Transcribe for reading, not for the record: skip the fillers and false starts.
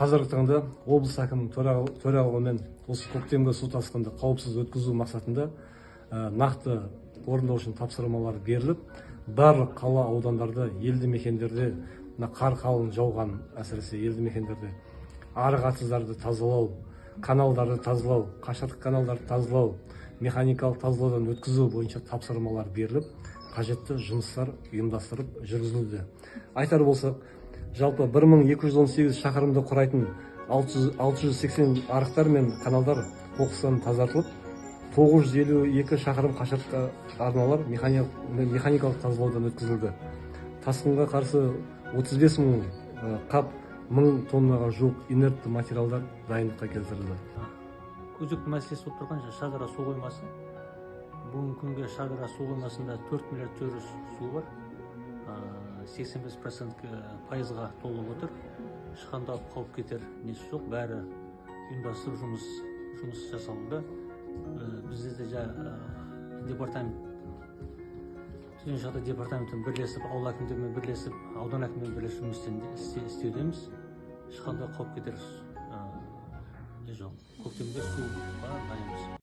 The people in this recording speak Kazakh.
Қазіргі таңда облыс әкімінің төрағалығымен осы көктемгі су тасқынды қауіпсіз өткізу мақсатында нақты орындау үшін тапсырмалар беріліп, барлық қала, аудандарда, елді мекендерде мына қар қалың жауған, әсіресе елді мекендерде арық атыздарды тазалау, каналдарды тазалау, қашыртқы каналдарды тазалау, механикалық тазалаудан өткізу бойынша тапсырмалар беріліп, қажетті жұмыстар ұйымдастырып жүргізілуде. Айтар болсақ, жалпы 1218 шақырымды құрайтын 680 арықтар мен каналдар қоқыстан тазартылып, 952 шақырым қашыртқы арналар механикалық тазалаудан өткізілді. Тасқынға қарсы 35 мың қап, 1000 тоннаға жуық инертті материалдар дайындыққа келтірілді. Өзекті мәселесі болып тұрған Шардара су қоймасы. Бүгінгі күнге Шардара су қоймасында 4 миллиард 400 су бар, 85% пайызға толып отыр. Ешқандай қауіп кетер несі жоқ, бәрі ұйымдастырып жұмыс жасалуда. Бізде де департамент, төтенше жағдай департаментімен бірлесіп, ауыл әкімдерімен бірлесіп, аудан әкімімен бірлесіп жұмыс істеудеміз. Ешқандай қауіп кетер не жоқ, көктемде суға дайынбыз.